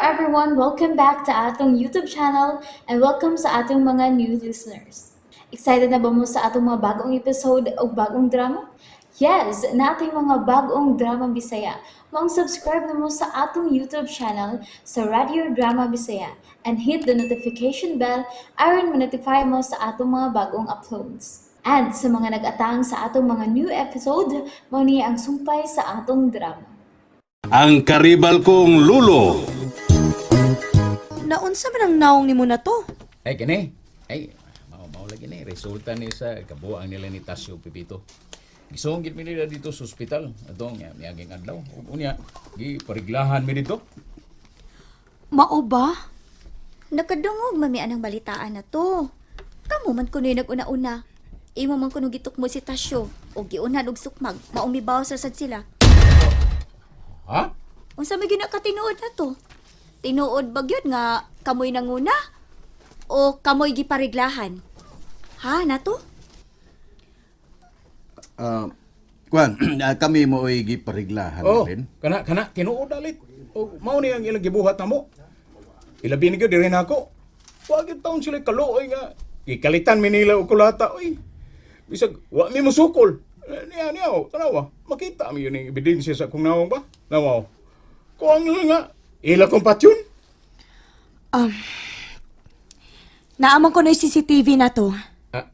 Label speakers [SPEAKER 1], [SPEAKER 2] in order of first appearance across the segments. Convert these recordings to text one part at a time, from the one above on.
[SPEAKER 1] everyone! Welcome back to atong YouTube channel and welcome sa atong mga new listeners. Excited na ba mo sa atong mga bagong episode o bagong drama? Yes, nating mga bagong drama Bisaya. Maong subscribe na mo sa atong YouTube channel sa Radio Drama Bisaya and hit the notification bell aron ma-notify mo sa atong mga bagong uploads. And sa mga nag-atang sa atong mga new episode, mao ni ang sumpay sa atong drama.
[SPEAKER 2] Ang karibal kong lulo.
[SPEAKER 3] Naunsa man ang naong nimo na to?
[SPEAKER 4] Ay, kini. Ay, mao mao lagi ni resulta ni sa kabuang nila ni Tasyo Pipito. Gisungkit mi nila dito sa ospital. Atong miaging adlaw. Ug unya, gipariglahan mi dito.
[SPEAKER 3] Mao ba?
[SPEAKER 5] Nakadungog mami anang balitaan na to. Kamo man kuno'y nag-una-una. Imo man kuno gitukmo si Tasyo o giunhan og sukmag, maong mibaw sa sad sila.
[SPEAKER 4] Ha?
[SPEAKER 5] Unsa may ginakatinuod na to? Tinuod ba gyud nga kamoy nanguna o kamoy gipariglahan? Ha, nato?
[SPEAKER 6] Ah, kuan, kami mo ay gipariglahan
[SPEAKER 4] Oh,
[SPEAKER 6] rin.
[SPEAKER 4] kana kana tinuod alit. O mao ni ang ilang gibuhat namo. Ilabi ni gyud diri nako. Wa gyud taon sila kaluoy nga gikalitan mi nila og kulata oy. Bisag wa mi musukol. Eh, niya niya oh, tanawa. Makita mi yun ang ebidensya sa akong nawong ba? Nawaw. Kuang lang nga ila kong patyon.
[SPEAKER 3] Naaman ko na yung CCTV na to.
[SPEAKER 4] Ah,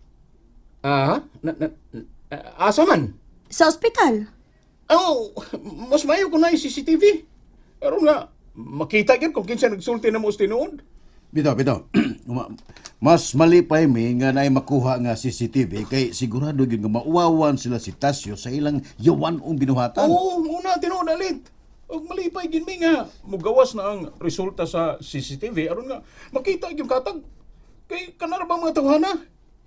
[SPEAKER 4] ah, na, na, asa man?
[SPEAKER 3] Sa ospital.
[SPEAKER 4] Oh, mas mayo ko na yung CCTV. Pero nga, makita gyud kung kinsa nagsulti na mo sa tinuod.
[SPEAKER 6] Bitaw, bitaw. Mas malipay mi nga naay makuha nga CCTV kay sigurado gyud nga mauwawan sila si Tasyo sa ilang yawan-ong binuhatan.
[SPEAKER 4] Oo, muna tinuod alit. Og malipay gid mi nga mugawas na ang resulta sa CCTV aron nga makita gyud katag. Kay kanara ba mga tawhana?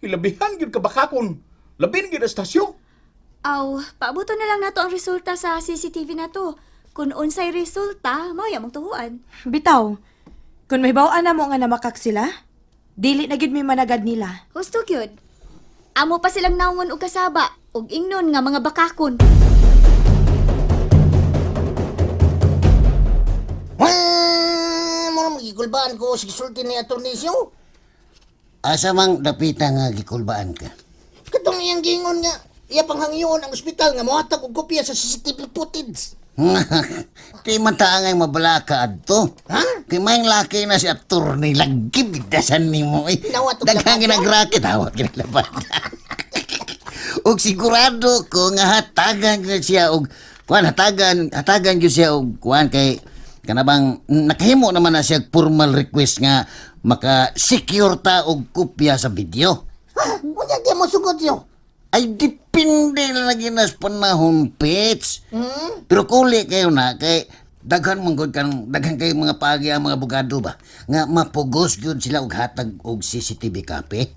[SPEAKER 4] Hilabihan gyud kabakakon. Labin gyud ang estasyon.
[SPEAKER 5] Aw, paabuto na lang nato ang resulta sa CCTV na to. Kung unsay resulta, mao ya mong tuhuan.
[SPEAKER 3] Bitaw, kung may bawaan na mo nga namakak sila, dili na gid mi managad nila.
[SPEAKER 5] Husto gyud. Amo pa silang naungon og kasaba ug ingnon nga mga bakakon.
[SPEAKER 7] Ah, mo na magikulbaan ko sa gisulti ni Atty. Sio.
[SPEAKER 8] Asa mang dapita nga gikulbaan ka?
[SPEAKER 7] Katong iyang giingon nga, iya panghangyoon ang ospital nga mohatag og kopya sa CCTV footage.
[SPEAKER 8] Di man ta angay mabalaka adto.
[SPEAKER 7] Ha?
[SPEAKER 8] Kay may laki na si attorney lagi bidasan nimo eh.
[SPEAKER 7] Nawat og
[SPEAKER 8] Daghang
[SPEAKER 7] labat,
[SPEAKER 8] ginagrake tawag ginaglabad. Og sigurado ko nga hatagan gyud siya og kuan hatagan hatagan gyud siya og kuan kay kanabang nakahimo naman na siya og formal request nga maka secure ta og kopya sa video.
[SPEAKER 7] Ha? Unya di mo sugot yo.
[SPEAKER 8] Ay, depende lagi na sa panahon, Pets. Pero kuli kayo na, kay daghan man gud kang daghan kay mga paagi ang mga abogado ba nga mapugos gyud sila og hatag og CCTV copy.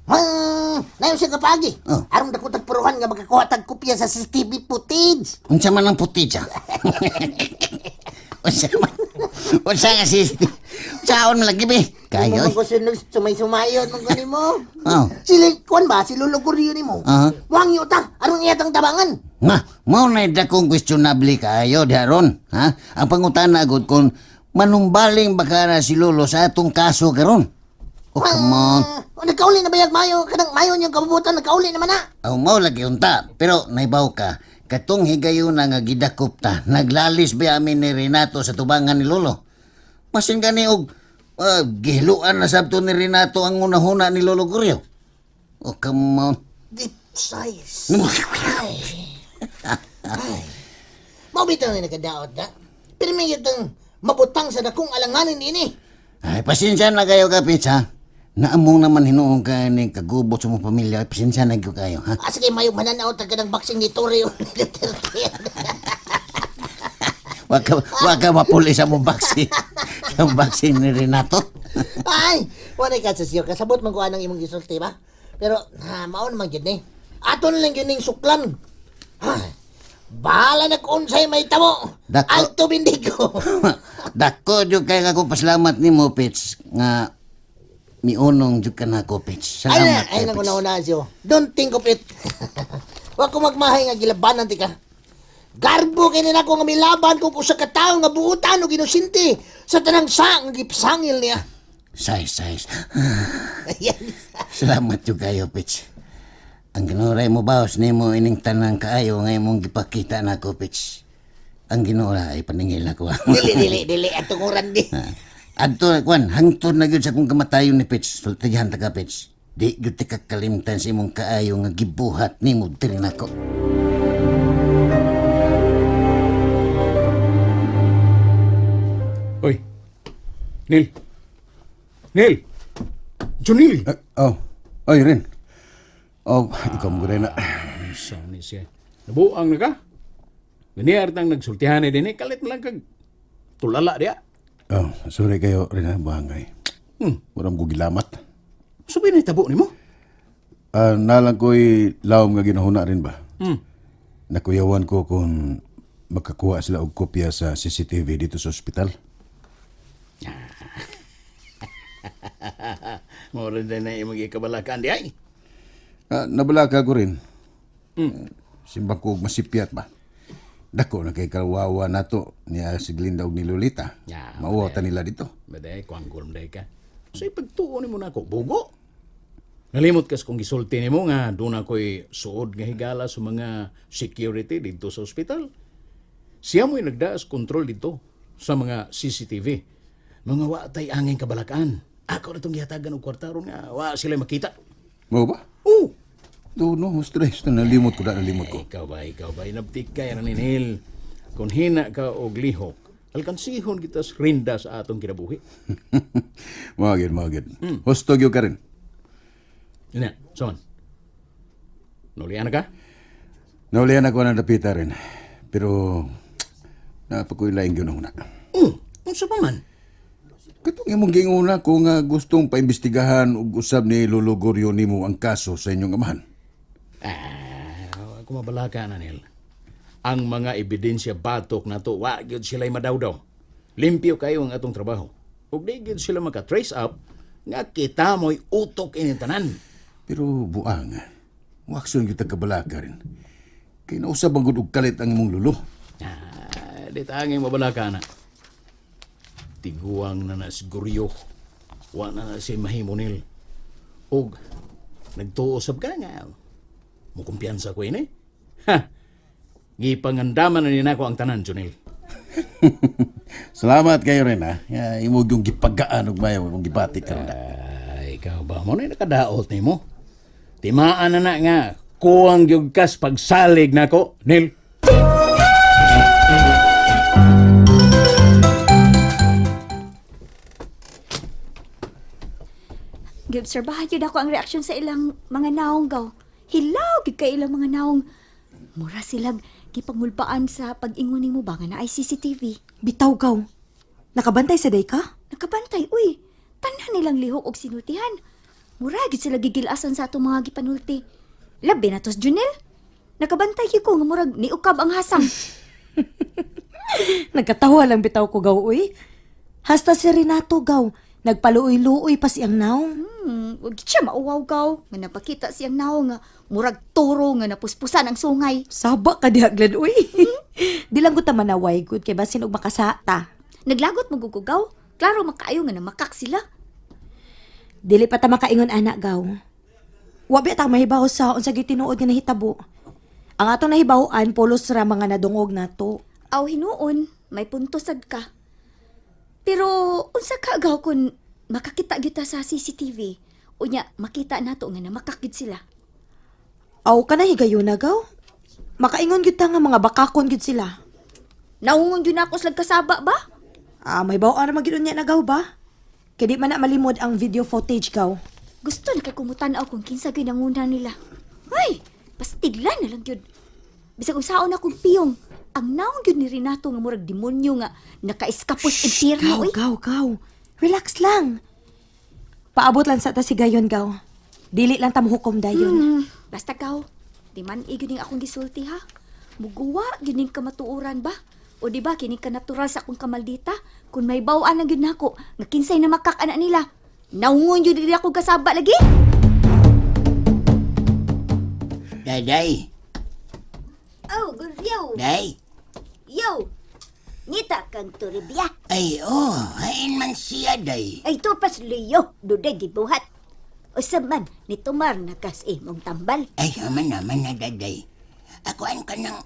[SPEAKER 7] Nayon siya kapagi.
[SPEAKER 8] Oh.
[SPEAKER 7] Aron dako tag puruhan nga makakuha tag kopya sa CCTV footage.
[SPEAKER 8] Unsa man ang puti siya? Unsa man? Unsa nga CCTV? Unsaon man lagi be? Kayo.
[SPEAKER 7] Mo ko sunog sumay-sumayon man gani mo.
[SPEAKER 8] Oh.
[SPEAKER 7] Sila kuan ba si Lolo Guryo nimo?
[SPEAKER 8] Aha.
[SPEAKER 7] Wangyo ta aron iya tang tabangan.
[SPEAKER 8] Nga, mao na dakong questionable kaayo diharon, ha? Ang pangutana gud kung manumbaling ba ka na si Lolo sa atong kaso karon? Oh, come on.
[SPEAKER 7] Ah, nagkauli na bayag mayo kanang mayo niyang kabubutan nagkauli naman na.
[SPEAKER 8] Aw, mao lagi unta. Pero naibaw ka, katong higayuna nga gidakop ta, naglalis ba amin ni Renato sa tubangan ni Lolo? Masin gani og gihiluan na sabto ni Renato ang unahuna ni Lolo Guryo. Oh, come on.
[SPEAKER 7] Deep size. Ay. Mao bitaw ni nagadaot na. Pero may itang mabutang sa dakong alanganin ini.
[SPEAKER 8] Ay, pasensya na kayo kapits, ha? Naamong naman hinuong ka ni kagubot sa mong pamilya. Ay, pasensya na kayo kayo, ha?
[SPEAKER 7] Asa kay mayo mananaw ta kanang boxing ni Torre o ni Duterte.
[SPEAKER 8] Wag ka mapuli sa mong boxing. Sa mong boxing ni Renato.
[SPEAKER 7] Ay, wala ka sa siyo. Kasabot man ko anang imong gisulti ba? Pero ha, mao naman gyud ni. Ato na lang gyud ning suklan. Ha, bahala na kung unsay may tamo.
[SPEAKER 8] Dako.
[SPEAKER 7] Alto bindigo.
[SPEAKER 8] Dako jud kay ako pasalamat nimo, Pits, nga miunong jud ka na ako, Pits.
[SPEAKER 7] Ay,
[SPEAKER 8] Salamat
[SPEAKER 7] ay,
[SPEAKER 8] kay,
[SPEAKER 7] nang
[SPEAKER 8] Pits.
[SPEAKER 7] una-una siyo. Don't think of it. Wa ko magmahay nga gilabanan ti ka. Garbo kini nako nga milaban kog usa ka tawo nga buutan og inosente sa tanang sang gipsangil niya.
[SPEAKER 8] Size, size.
[SPEAKER 7] Ayan.
[SPEAKER 8] Salamat yung kayo, Pitch. Ang ginuray mo baos nimo ining tanang kaayo nga imong gipakita nako, Pitch. Ang Ginoo ay paningil nako.
[SPEAKER 7] Dili dili dili atong oran di.
[SPEAKER 8] Adto kwan, hangtod na gyud sa akong kamatayon ni Pitch. Sultihan ta ka, Pitch. Di gyud ti kakalimtan sa imong kaayo nga gibuhat nimo diri nako.
[SPEAKER 4] Oy. Neil. Neil. Junil.
[SPEAKER 6] Oh, oy Rin. Oh, ikaw mo rin na.
[SPEAKER 4] Saan ni siya? Nabuang na ka? Ganiyar tang nagsultihan ni dinhi, kalit na lang kag tulala diya.
[SPEAKER 6] Oh, sorry kayo Rin ha, buhangay. Walang ko gilamat.
[SPEAKER 4] Subi na tabo nimo.
[SPEAKER 6] Ah, nalang ko'y lawom nga ginahuna rin ba? Nakuyawan ko kung makakuha sila og kopya sa CCTV dito sa ospital.
[SPEAKER 4] Mao rin din na imong gikabalakan di ay.
[SPEAKER 6] Ah, nabalaka ko rin. Simbang ko og masipyat ba? Dako na kay kawawa nato niya si Glinda og ni Lolita.
[SPEAKER 4] Ya,
[SPEAKER 6] Mauwa ta nila dito.
[SPEAKER 4] Baday, kuanggol mo ka. So ipagtuo nimo na ako, bugo. Nalimot kas kung gisulti nimo nga doon ako'y suod nga higala sa mga security dito sa ospital. Siya mo'y nagdaas kontrol dito sa mga CCTV. Mga wa tay angin kabalakan. Ako na itong gihatagan og kwarta ron nga wa sila makita.
[SPEAKER 6] Mao ba?
[SPEAKER 4] Oh,
[SPEAKER 6] Do no, stress na nalimot ko na nalimot ko.
[SPEAKER 4] Ikaw ba, inabtik ka yan, Ninil. Kung hina ka og lihok, alkansihon kita sa rinda sa atong kinabuhi.
[SPEAKER 6] Mao gyud, mao gyud. Husto gyud ka rin.
[SPEAKER 4] Yun na, son. Nulian na ka?
[SPEAKER 6] Naulian ako ng dapita rin. Pero napakoy laing gyud na.
[SPEAKER 4] Unsa pa man?
[SPEAKER 6] Katong imong ginguna ko nga gustong paimbestigahan og usab ni Lolo Gorio nimo ang kaso sa inyong amahan.
[SPEAKER 4] Ah, ako mabalaka na, Nil. Ang mga ebidensya batok na to, wa gyud sila'y madawdaw. Limpyo kayo ang atong trabaho. Ug di gyud sila maka-trace up nga kita mo'y utok ini tanan.
[SPEAKER 6] Pero buang, wakson gyud ta kabalaka rin. Kay nausab ang gud og kalit ang imong lulo.
[SPEAKER 4] Ah, di tanging mabalaka na. Tiguang na na siguryo. Wa na na si Mahimonil. Og nagtuo sab ka nga. Mukumpiyansa ko ini. Ha! Gipangandaman na ni nako ang tanan, Junil.
[SPEAKER 6] Salamat kayo rin ha. Ya, imo yung gipagaan og mayo imong gibati karon.
[SPEAKER 4] Ay, ikaw ba? Mo na nakadaot nimo. Timaan na na nga. Kuwang gyud kas pagsalig nako, Nil.
[SPEAKER 5] Giobserbahan yun ako ang reaksyon sa ilang mga naong gaw. Hilaw gid kay ilang mga naong. Mura silag gipangulpaan sa pag-ingon nimo ba nga naay CCTV.
[SPEAKER 3] Bitaw gaw. Nakabantay sa day ka?
[SPEAKER 5] Nakabantay uy. Tanan nilang lihok og sinultihan. Mura gid sila gigilasan sa atong mga gipanulti. Labi na tos Junel. Nakabantay gyud ko nga murag niukab ang hasang.
[SPEAKER 3] Nagkatawa lang bitaw ko gaw uy. Hasta si Renato gaw. Nagpaluoy-luoy pa siyang naong.
[SPEAKER 5] Wag gid siya mauwaw gaw. Nga napakita siyang naong nga murag toro nga napuspusan ang sungay.
[SPEAKER 3] Saba ka diha Glad uy. Di lang ko ta manaway gud kay basin og makasata.
[SPEAKER 5] Naglagot mo gugugaw. Klaro makaayo nga namakak sila.
[SPEAKER 3] Dili pa ta makaingon ana gaw. Wa ba ta mahibaw sa unsa gyud tinuod nga nahitabo. Ang atong nahibaw-an pulos ra mga nadungog nato.
[SPEAKER 5] Aw hinuon, may punto sad ka. Pero unsa ka gaw kun makakita gyud ta sa CCTV? Unya makita nato nga namakak gyud sila.
[SPEAKER 3] Aw kana higayon na gaw. Makaingon gyud ta nga mga bakakon gyud sila.
[SPEAKER 5] Naungon gyud nako slag kasaba ba?
[SPEAKER 3] Ah, may baw-an ra magyud unya na gaw ba? Kay di man na malimod ang video footage gaw.
[SPEAKER 5] Gusto na kay kumutan-aw kung kinsa gyud ang una nila. Ay, pastiglan na lang gyud. Bisag unsaon akong piyong, ang naong gyud ni Renato nga murag demonyo nga nakaiskapos impyerno
[SPEAKER 3] Gaw,
[SPEAKER 5] oy.
[SPEAKER 3] gaw, gaw. Relax lang. Paabot lang sa ta si Gayon, gaw. Dili lang ta mohukom dayon.
[SPEAKER 5] Basta gaw, di man igyo ning akong gisulti ha. Muguwa gyud ning kamatuoran ba? O di ba kini ka natural sa akong kamaldita? Kung may bawaan na gyud nako, nga kinsay na makak-ana nila. Naungon gyud nila ako kasaba lagi.
[SPEAKER 8] Day, day.
[SPEAKER 5] Oh, guryaw.
[SPEAKER 8] Day.
[SPEAKER 5] Yo! Ngita kang Toribia.
[SPEAKER 8] Ay, oh, hain man siya, day.
[SPEAKER 5] Ay tupas Leo, duday gibuhat. Usa man ni tumar na kas imong tambal.
[SPEAKER 8] Ay, aman naman na, daday. Ako an ka nang,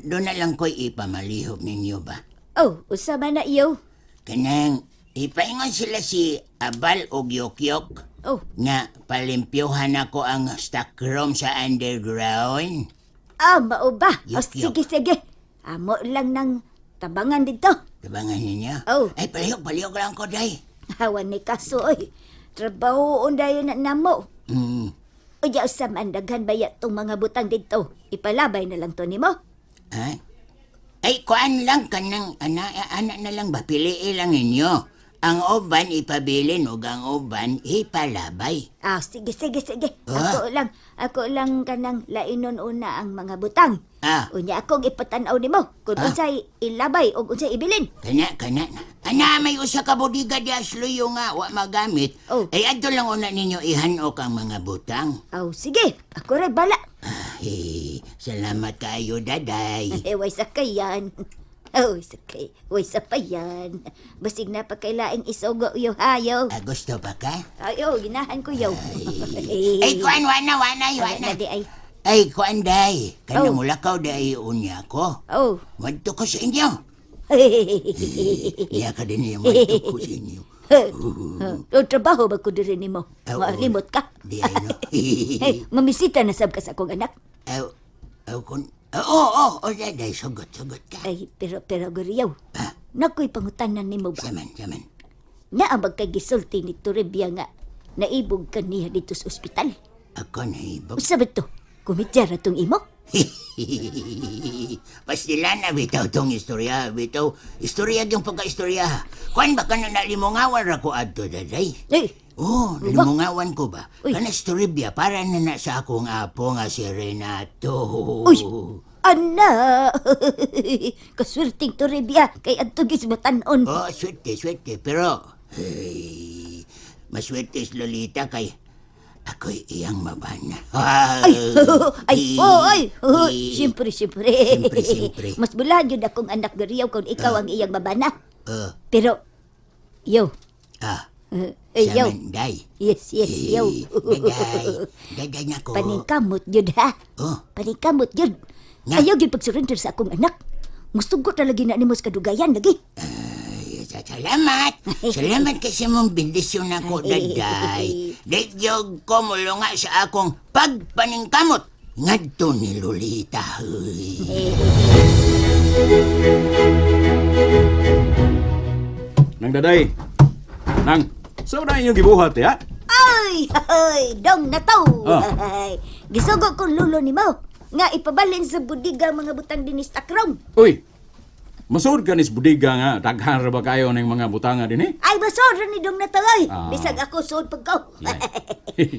[SPEAKER 8] doon na lang ko'y ipamalihok ninyo ba?
[SPEAKER 5] Oh, usa man na iyo.
[SPEAKER 8] Kanang, ipaingon sila si Abal og Yokyok
[SPEAKER 5] Oh,
[SPEAKER 8] nga palimpyuhan ako ang stock room sa underground.
[SPEAKER 5] ah, mao ba? Oh,
[SPEAKER 8] Yok, yok.
[SPEAKER 5] sige, sige. Amo lang ng tabangan dito.
[SPEAKER 8] Tabangan ninyo?
[SPEAKER 5] Oh.
[SPEAKER 8] Ay, palihok, palihok lang ko, day.
[SPEAKER 5] Hawan ni kaso, oy. Trabaho dayon na namo. Uya usa man daghan baya tong mga butang dito. Ipalabay na lang to nimo.
[SPEAKER 8] Ha? Ay, kuan lang kanang ana, ana na lang ba? Piliin lang ninyo. Ang uban ipabilin ug ang uban ipalabay.
[SPEAKER 5] Ah, sige, sige, sige.
[SPEAKER 8] Ah.
[SPEAKER 5] Ako lang kanang lainon una ang mga butang.
[SPEAKER 8] Ah.
[SPEAKER 5] Unya akong ipatan-aw nimo kung
[SPEAKER 8] Ah.
[SPEAKER 5] unsay ilabay o unsay ibilin.
[SPEAKER 8] Kana, kana. Ana, may usa ka bodega di asluyo nga wa magamit.
[SPEAKER 5] Oh.
[SPEAKER 8] Ay, adto lang una ninyo ihanok ang mga butang.
[SPEAKER 5] Aw, sige. Ako ray bala.
[SPEAKER 8] Ay, salamat kayo, daday.
[SPEAKER 5] Eh, way sakay yan. Oh, sakay. Way sapayan. Basig na pagkailaing isugo yo hayo.
[SPEAKER 8] Ah, gusto pa ka?
[SPEAKER 5] Ay, oh, ginahan ko yo.
[SPEAKER 8] Ay, kuan, wana, wana,
[SPEAKER 5] Wala
[SPEAKER 8] wana.
[SPEAKER 5] na di ay.
[SPEAKER 8] Ay, kuan, day. Kana
[SPEAKER 5] Oh.
[SPEAKER 8] mulakaw day unya ko.
[SPEAKER 5] Oh.
[SPEAKER 8] Wadto ko sa inyo. Iya ka din niya, wadto ko sa inyo.
[SPEAKER 5] Oh, trabaho ba ko diri nimo?
[SPEAKER 8] Oh,
[SPEAKER 5] Malimot ka.
[SPEAKER 8] Di ay, no?
[SPEAKER 5] Hey, mamisita na sab ka sa akong anak.
[SPEAKER 8] Aw, aw, kun... Oo, oo, oh, daday, sugot, sugot ka.
[SPEAKER 5] Ay, pero guriyaw.
[SPEAKER 8] Ah.
[SPEAKER 5] Nakoy pangutanan nimo ba?
[SPEAKER 8] Saman, saman.
[SPEAKER 5] Naa ba kay gisulti ni Toribia nga naibog ka niya dito sa ospital?
[SPEAKER 8] Ako naibog.
[SPEAKER 5] Usa ba to? Kumidya ra tong imo?
[SPEAKER 8] Pastila na bitaw tong istorya, bitaw. Istorya yung pagka-istorya. Kuan ba ka na nalimungawan ra ko adto, daday?
[SPEAKER 5] Ay,
[SPEAKER 8] Oh, nalimungawan ko ba?
[SPEAKER 5] Uy.
[SPEAKER 8] Kana istorya para na na sa akong apo nga si Renato.
[SPEAKER 5] Uy! Ana! Kaswerteng Toribia kay adto gis batanon.
[SPEAKER 8] Oh, swerte, swerte. Pero, hey, maswerte si Lolita kay ako'y iyang mabana.
[SPEAKER 5] Ay, ay, oh, ay, oh, siyempre, siyempre.
[SPEAKER 8] Siyempre, siyempre.
[SPEAKER 5] Mas bulahan yun akong anak gariyaw kung ikaw ang iyang babana.
[SPEAKER 8] Oh,
[SPEAKER 5] Pero, yo,
[SPEAKER 8] ah,
[SPEAKER 5] eh, yo,
[SPEAKER 8] samanday.
[SPEAKER 5] yes, yes, yo.
[SPEAKER 8] Daday, daday na ko.
[SPEAKER 5] Paningkamot yun, ha?
[SPEAKER 8] Oh.
[SPEAKER 5] Paningkamot yun.
[SPEAKER 8] Nga.
[SPEAKER 5] Ayaw yun pag-surrender sa akong anak. Mustugot na lagi na nimo sa kadugayan, lagi.
[SPEAKER 8] Ay, salamat. Salamat kasi mong bendisyon ako, daday. Dadyog ko mulunga sa akong pagpaningkamot. Ngadto ni Lolita. Uy.
[SPEAKER 4] Nang daday. Nang, so na inyong gibuhat, ya?
[SPEAKER 5] Ay, ay, dong na to.
[SPEAKER 4] Ah.
[SPEAKER 5] Ay, gisugo kong lulo ni mo. Nga ipabalin sa budiga mga butang dinis takrong.
[SPEAKER 4] Uy, masud ka nis budiga nga, daghan ra ba kayo ng mga butanga din eh?
[SPEAKER 5] Ay, basod ni dong na to, ay.
[SPEAKER 4] Ah.
[SPEAKER 5] Bisag ako suod pag ko.
[SPEAKER 4] Yeah.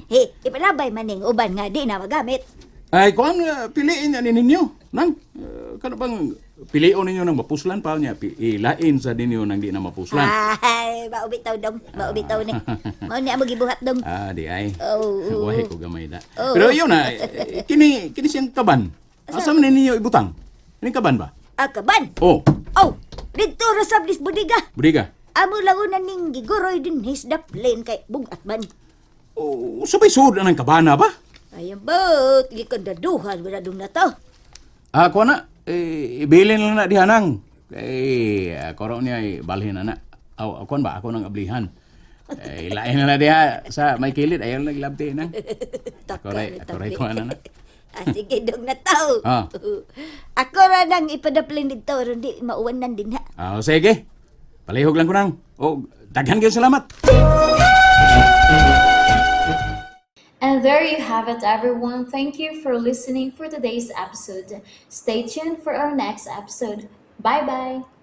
[SPEAKER 5] Hey, ipalabay maning uban nga di na magamit.
[SPEAKER 4] Ay, kuan, piliin niya ninyo. Nang, kano bang pilion ninyo ng mapuslan pa niya? Ilain sa ninyo nang di na mapuslan.
[SPEAKER 5] Ay, maubitaw dong, maubitaw ni. Mao ni amo gibuhat dong.
[SPEAKER 4] Ah, di ay.
[SPEAKER 5] Oh.
[SPEAKER 4] Wahi ko gamay da.
[SPEAKER 5] Oh.
[SPEAKER 4] Pero yun na, kini siyang kaban. Asa man ninyo ibutang? Ini kaban ba?
[SPEAKER 5] Ah, kaban.
[SPEAKER 4] Oh,
[SPEAKER 5] Oh, dito ra sa dis budiga.
[SPEAKER 4] budiga.
[SPEAKER 5] Amo lang ning giguroy din his da plane kay bugat man.
[SPEAKER 4] Oh, sabay suod na ng kabana ba?
[SPEAKER 5] Ay, ang bot, gikandaduhan wala dong na to.
[SPEAKER 4] Ah, kuha na. Eh, ibilin lang na dihanang. Eh, ako raw niya, eh, balhin na na. Aw, kuan ba? Ako nang ablihan. Eh, ilain na na diha sa may kilid. Ayaw na naglabti na. Ako ray, kuha na na.
[SPEAKER 5] Ah, sige dong na to.
[SPEAKER 4] Ah.
[SPEAKER 5] Ako ra nang ipadaplin dito aron di mauwanan din ha.
[SPEAKER 4] Ah, sige. Palihog lang ko nang. Oh, daghan kayo salamat.
[SPEAKER 1] And there you have it, everyone. Thank you for listening for today's episode. Stay tuned for our next episode. Bye bye.